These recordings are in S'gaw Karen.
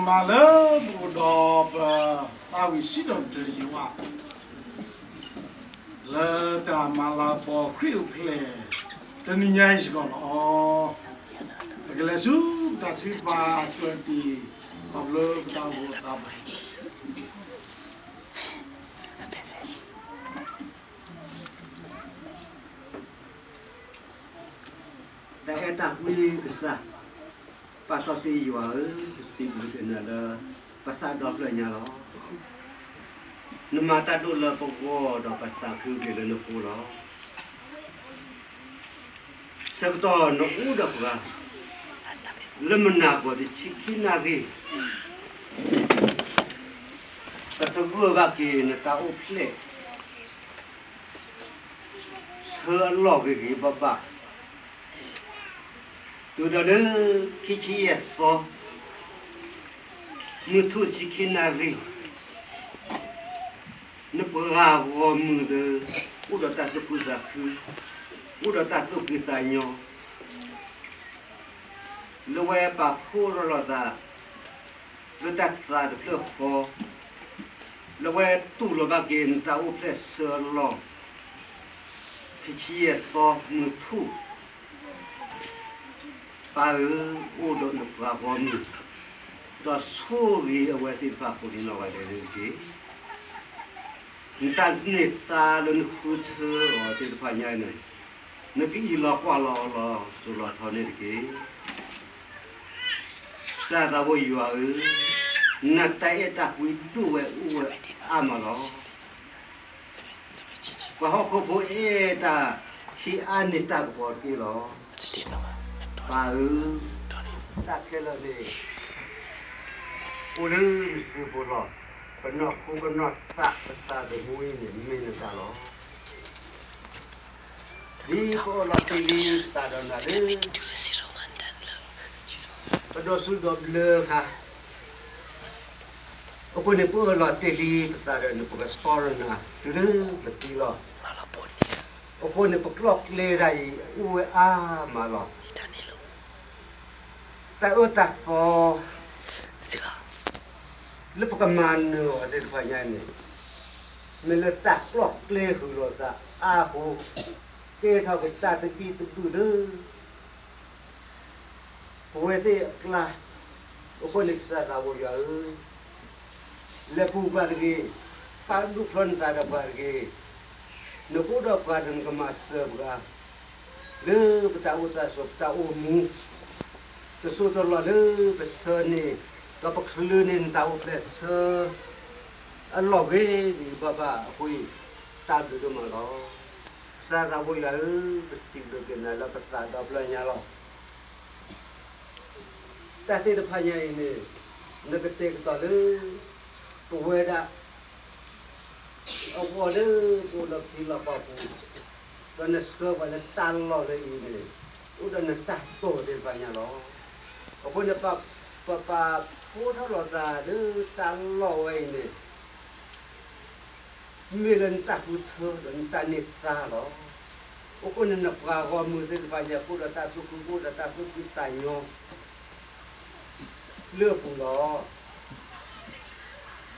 မၤလၢပအိၣ်ဒီးပသးဝံၣ်စံးထီၣ်ပတြၢၤယွၤ လၢတၢ်မၤလၤကပီၤခရံာ်အိၣ်ဖျဲၣ် တနံၤညါအံၤစ့ၢ်ကီးလီၤ. ပကလဲၤဆူပတၢ်ထုကဖၣ်ကျၢၢ်တံၢ် ခီဖျိပတၢ်အိၣ်ဖှိၣ်အသးဘၣ် တၢ်အဲၣ်တၢ်ကွံကစၢ်, ပၢ်စီဆှံယွၤဧၢ, ပစံးဘျုးက့ၤနၤလၢ ပသးဒီဖျၢၣ်ညါလီၤ. နမၤတၢ်ဒိၣ်လၢပဂီၢ်ဒီးပသးခုက့ၤလၢနဃိလီၤ. ဆၢကတီၢ်နအိၣ်ဒီးပှၤ လၢမုၢ်နၤပှၤတဆံခံနၣ်ရံၣ် ပသဂၢၢ်ဘၣ်က့ၤနတၢ်အိၣ်ဖျဲၣ် ဆၢအလီၢ်ဂ့ၤဂ့ၤဘၣ်ဘၣ်, တုၤဒီးလၢ ခံဆံယဲၢ်သီ မုၢ်ထူၣ်ဆံခံနၣ်ရံၣ် နပှၤဂီၢ်မုၢ်ဒီး အိၣ်ဒီးတၢ်သူၣ်ခုသးခု, အိၣ်ဒီးတၢ်သူၣ်ဖှံသးညီ, လၢဝဲပာ်ဖှိၣ်ထီၣ်လိာ်သး လၢတၢ်သးတဖျၢၣ်ဃီ, လၢဝဲတူၢ်လိာ်ဘၣ်က့ၤနတၢ်အိၣ်ဖျဲၣ်ဆၢအလီၢ် ခံဆံယဲၢ်သီမုၢ်ထူၣ်, ပၢ်ဧၢ, အိၣ်ဒီးနပှၤဂီၢ်မုၢ်, ဒီးဆိၣ်ဂ့ၤအဝဲသ့ၣ်တဖၣ်ကိးဒံနီၢ်ဂၤဒဲးန့ၣ်တက့ၢ်. နတၢ်န့ၢ်သါလၢနဃုထၢအီၤသ့ၣ်တဖၣ်ညါန့ၣ်, နကအံးလီၤကွၢ်လီၤအီၤလီၤစိၤလီၤထီန့ၣ်တက့ၢ်. ကစၢ်သးဘိယွၤဧၢ, နတၢ်အဲၣ်တၢ်ကွံဒိၣ်ဝဲအိၣ်ဝဲအါမးလီၤ. ပှၤဟီၣ်ခိၣ်ဖိအဲၣ်တၢ်ဆံးအါန့ၢ်တၢ်ကပီၤတက့ၢ်လီၤ. ပၢ်ဧၢ, တၢ်ခဲလၢာ်န့ၣ် အိၣ်လၢနစုပူၤလီၤ. ပနီၢ်ခိကနီၢ်သးပသးသမူအံၤန့ၣ် မ့ၢ်နတၢ်လီၤ. ဒ်ပအၢၣ်လီၤတ့ၢ်လံပသးဒီးနၤလၢ ပဒိးစူးဒိးဘျၢအခါ, အဃိန့ၣ် ပအၢၣ်လီၤတ့ၢ်လံပသးဒီးနၤ ပကဆှီရနၤတုၤလၢပသံလီၤ. အဃိန့ၣ် ပကျီၢ်ကျဲဒၣ်အံၤ အိၣ်ဝဲအါမးလီၤ. တၢ်အၢတၢ်သီ လၢပကမၤနၢၤအီၤသ့ၣ်တဖၣ်ညါန့ၣ်, မ့ၢ်လၢတၢ်ကျီၢ်ကျဲဃုာ်လိာ်သးအါအဃိ, ကဲထီၣ်က့ၤတၢ်သဘံၣ်သဘုၣ်လၢ ပဝဲသ့ၣ်အကျါ, အဃိန့ၣ်ကစၢ်သးဘိယွၤဧၢ, လဲၤပူၤပှၤတဂ့ၤ, ပာ်ဒူၣ်ဖျီနသးဒီးပှၤတဂ့ၤ, နကအိၣ်ဒီးပှၤဒီးနကမၤစၢၤပှၤ လၢပတၢ်အိၣ်သးဆိး ပတၢ်အိၣ်မူ, တစိၢ်တလီၢ်လၢပဆၢန့ၣ်, ဒီးပချုးန့ၢ်နတၢ်အိၣ်ဖျဲၣ်ဆၢ အလီၢ်ဂ့ၤဂ့ၤဘၣ်ဘၣ်အဃိ, တၢ်ဘျုးဒိၣ်မးလီၤ. ကစၢ်သးဘိယွၤဧၢ, ပစံးဘျုးက့ၤနၤလၢပသးဒီဖျၢၣ်ညါလီၤ. တၢ်သ့ၣ်တဖၣ်ညါအံၤန့ၣ်, နကတဲာ်ကတီၤလၢ ပဝဲဒၣ် အဂီၢ်လၢပအိၣ်လၢပထံလီၢ်ကီၢ်ပူၤ, ဒီးနဆှၢပှၤလၢတၢ်လီၢ်လၢအံၤန့ၣ်, အိၣ်ဒီးနတၢ်တိာ်သ့ၣ်တဖၣ်ညါလီၤ. အဃိန့ၣ် ပပာ်ဖှိၣ်ထီၣ်လိာ်သးလၢတၢ်လီၢ်ဝဲအံၤန့ၣ် မ့ၢ်လၢနတၢ်ဃုထၢဒီးနတၢ်န့ၢ်သါလီၤ. အဃိန့ၣ် နပှၤဂီၢ်မုၢ်သ့ၣ်တဖၣ်ညါ ကအိၣ်ဒီးတၢ်သူၣ်ခု ကအိၣ်ဒီးတၢ်သူၣ်ဖှံသးညီ လၢအပူၤလီၤ. အံး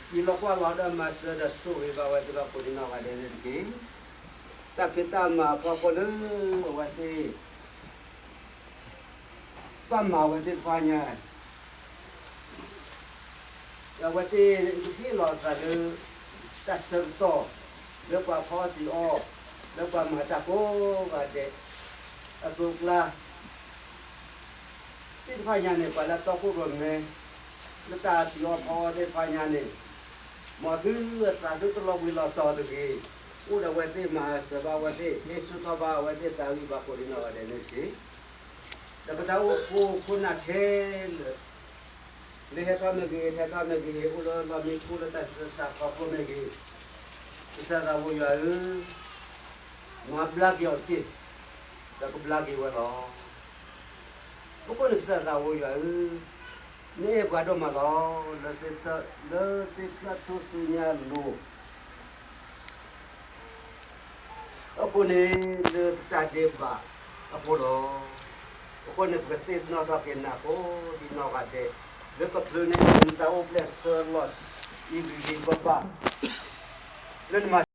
လီၤကွၢ်လီၤဒီးမၤစၢၤဒီးဆိၣ်ဂ့ၤဘၣ်ဝဲသ့ၣ်တဖၣ် ကိးဒံနီၢ်ဂၤဒဲးန့ၣ်တက့ၢ်. တၢ်ဖံးတၢ်မၤအဖီခိၣ်လၢအဝဲသ့ၣ် ဘၣ်မၤဝဲသ့ၣ်တဖၣ်ညါ အဝဲသ့ၣ်ကဟ့ၣ်လီၤအသးလၢ တၢ်ဆၢကတီၢ် လၢပှၤဖီအီၣ်တံၢ်အီၣ် လၢပှၤမၤတၢ်ကိးဂၤဒဲး အသိးအကျါ သ့ၣ်တဖၣ်ညါန့ၣ် ပှၤလၢတီခိၣ်ရိၣ်မဲ လၢတၢ်တံၢ်အီၣ်ဖီအီၣ်သ့ၣ်တဖၣ်ညါန့ၣ် မ်သုအသးဒိၣ်တလီၤဘှံးလီၤတီၤတဂ့ၤ. အိၣ်ဒီးအဝဲသ့ၣ်မၤစၢၤဘၣ်အဝဲသ့ၣ် ဟ့ၣ်ဆူၣ်ထီၣ်ဘၣ်အဝဲသ့ၣ်သးဝံၣ်ဘၣ်ကိးဒံနီၢ်ဂၤဒဲးန့ၣ်တက့ၢ်. ဒီးပတၢ်အိၣ်ဖှိၣ်ခိၣ်နၢ်ခဲလၢာ် လၢဟဲထီၣ်မ့ၢ်ဂ့ၤ ဟဲထီၣ်မ့ၢ်ဂ့ၤ အိၣ်လၢလီၢ်မံခိၣ်လၢတၢ်ဆၢတၢ်ဆါအဖီခိၣ်မ့ၢ်ဂ့ၤ, ကစၢ်သးဘိယွၤဧၢ, မၤဘျါက့ၤအီၤတက့ၢ်, ဒီးကဘျါက့ၤဝဲလီၤ. အဃိန့ၣ်ကစၢ်သးဘိယွၤဧၢ, နအဲၣ်ပှၤဒိၣ်မးလီၤ. လၢသ့ၣ်ဖျၢၣ်ထူၣ်စုညါအလိၤ အဃိန့ၣ် လၢပတၢ်ဒဲးဘးအဃိလီၤ. အဃိန့ၣ် ပကသ့ၣ်နီၣ်ထီၣ်က့ၤနၤကိးဒံနီၢ်ဂၤဒဲး လၢကဖျၢၣ်န့ၣ် နတၢ်အိၣ်ဖျဲၣ်ဆၢလီၤ အံၤဂ့ၤဂ့ၤဘၣ်ဘၣ် လၢနမၤ